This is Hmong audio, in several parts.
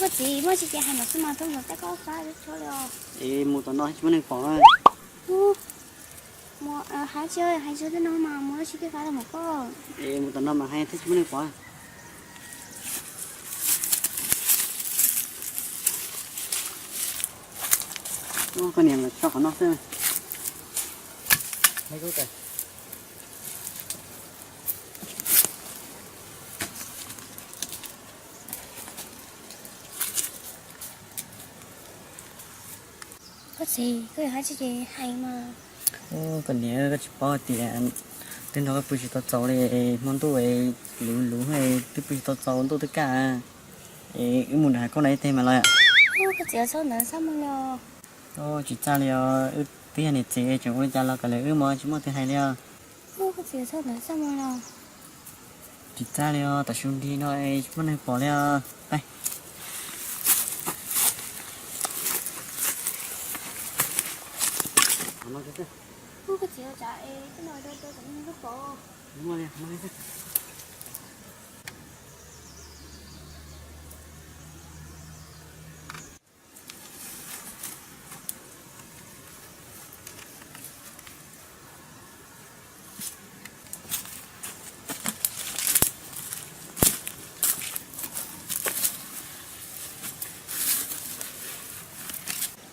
Koj txiv, muaj tsis ces hais ntawd xwb mas, tuaj mus tej koj fab tshuab li os. Es mus tom no tsis muaj neeg pom na. Mus, hais tsis, hais tsis tej no mas mus tsis tej fab los mus koj. Es mus tom no mas hais thiaj tsis muaj neeg pom. Koj niam los tso qhov no xwb. Koj txiv, koj yuav hais tsis ces hais mas. Koj niam, koj tsis paub tias twb nrog koj pw tsis tau txaus li, hmo ntuj luv luv twb pw tsis tau txaus, ntuj twb kaj. Es wb mus nram hav khaub no ib teg mas los. Koj txiv, txhob ntawd xab mus li os. Tsis txaj li os, wb twb yog niam txiv tseem ua li cas los kom lawv wb mog, tsis muaj twg hais li os. Koj txiv, txhob ntawd xab mus li os. Tsis txaj li os, tam su nti no tsis muaj neeg pom li os. Koj txiv, tsav es tej no rau rau kom neeg pom.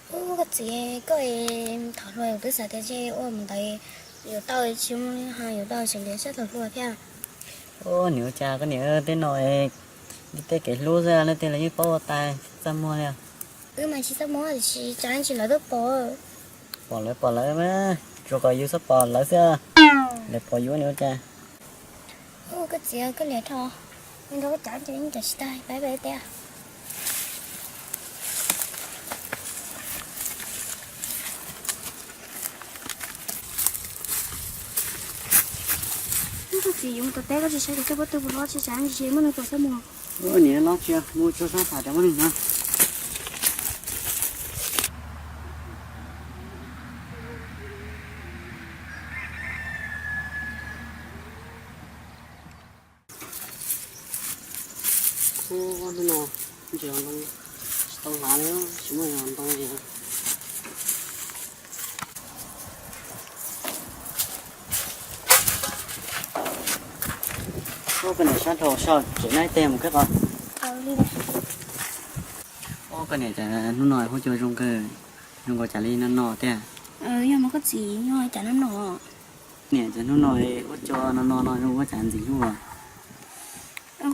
Ub, koj txiv, koj es thaum hluas yus twb xav tias ntshe ua mus ntawd yuav tau, tsis muaj ho yuav tau, tseem liam sab thaum hluas thiab. Ub, niam ua cas koj niam, tej no li tej kev hlub xwb, leej twg los yeej paub ua tas, tsis txaj muag li. Wb mas tsis txaj muag tiam sis tsam ntsis lawv twb pom. Pom lawv pom lawv mas, tsuas kom yus txhob pom lawv xwb, lawv pom yus niam ua cas. Ub, koj txiv, koj liam rho, nrog koj cav ces yeej cav tsis tag, pab pab tiag. Ub, koj txiv, yuav mus tom teb koj tsis saib kuv tej pob tw puas loj tsis, tsam ntsis muaj neeg pom txaj muag. Ub, niam, loj tsis, mus tsuag sab tham tsam muaj neeg hnov. Hnub no ntses ntoo tsis tau hlav li, tsis muaj ntoo li. Ub, koj niam, sab dhau soj tsev na, ib teg mus kawg qos. Ub, koj niam, cas hnub no huab cua zoo kawg, zoo nkaus cas li no no tiag. Yog mas koj txiv, yog cas no no. Niam, cas hnub no huab cua no no no zoo, ua cas ntxim hlub os.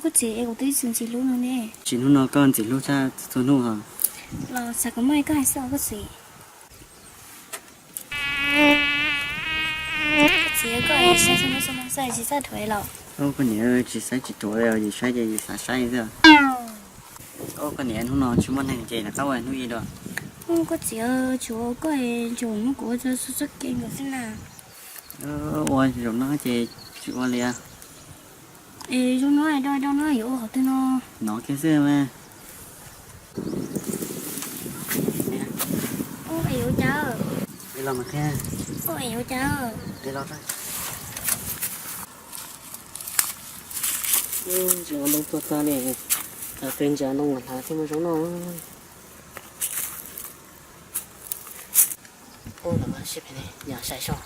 Koj txiv, es kuv twb tsis ntxim hlub no ne. Tsis hnub no koj ntxim hlub txhua hnub hos. Los xav kom muaj li koj hais xwb os koj txiv. Koj txiv, koj saib txhua hnub txhua hnub xwb tsis txawj dhuav los? Ub, koj niam, tsis saib tsis dhuav li, yus saib ces yus xav saib xwb. Ub, koj niam, hnub no tsis muaj neeg ces rov qab ua hnub ib dua. Ub, koj txiv, tsuas koj, tsuas muab kuv ua txoj kev nkaus xwb na. Ua zaum no ces tsis ua li. Es zaum no do do no yuav ua qhov twg no? Hnov kiag xwb mas. Ub, es yuav ua cas? Qhib los mas qhib. Ub, es yuav ua cas? Qhib los. Ntses ntoo tuag tag li, thaum twg ntses ntoo hlav thiaj muaj zaub noj. Ub, los mas sib phem ne, yog saib soj.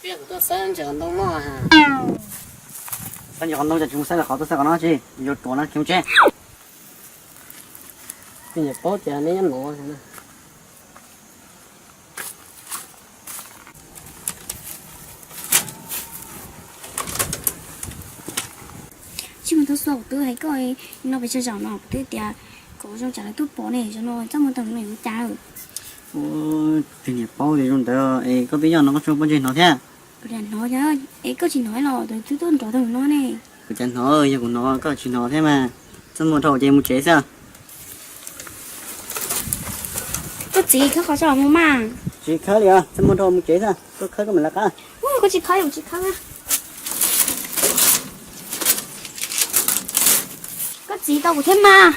Peb kuv tuaj xawb ntses ntoo no. Xawb ntses ntoo ces tsis mus xawb lawm, qhov tuaj xawb qhov no tsis yuav ruam no, khiav mus tsev. Koj niam paub tias neb nyob nuav. Tsis muaj tub xua kuv twb hais koj no pes tsawg zaum no kuv twb tias kom zoo tsam lawv twb pom ne, zaum no txaj muag tau no yuav ua cas. Ua, tus niam paub tias zoo ntawd es koj twb nyob no koj tsis muaj pob ntseg hnov thiab. Kuv lam hnov, es koj tsis hnov los twb tuaj nrov tau no ne. Kuv cas hnov, yog kuv hnov koj tsis hnov thiab mas. Txaj muag dhau ces mus tsev xwb. Koj txiv, khawb qhov tso mus mas. Tsis khawb li os, txaj muag dhau mus tsev xwb, koj khawb koj mam li qab. Koj tsis khawb, kuv tsis khawb. Koj Txiv tau kuv thiab mas.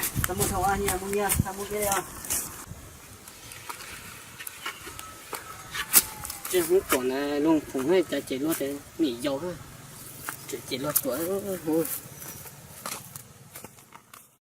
Tsis hnub tuam na, luag phoom cas ces luag nim yau, ces luag tuam hu.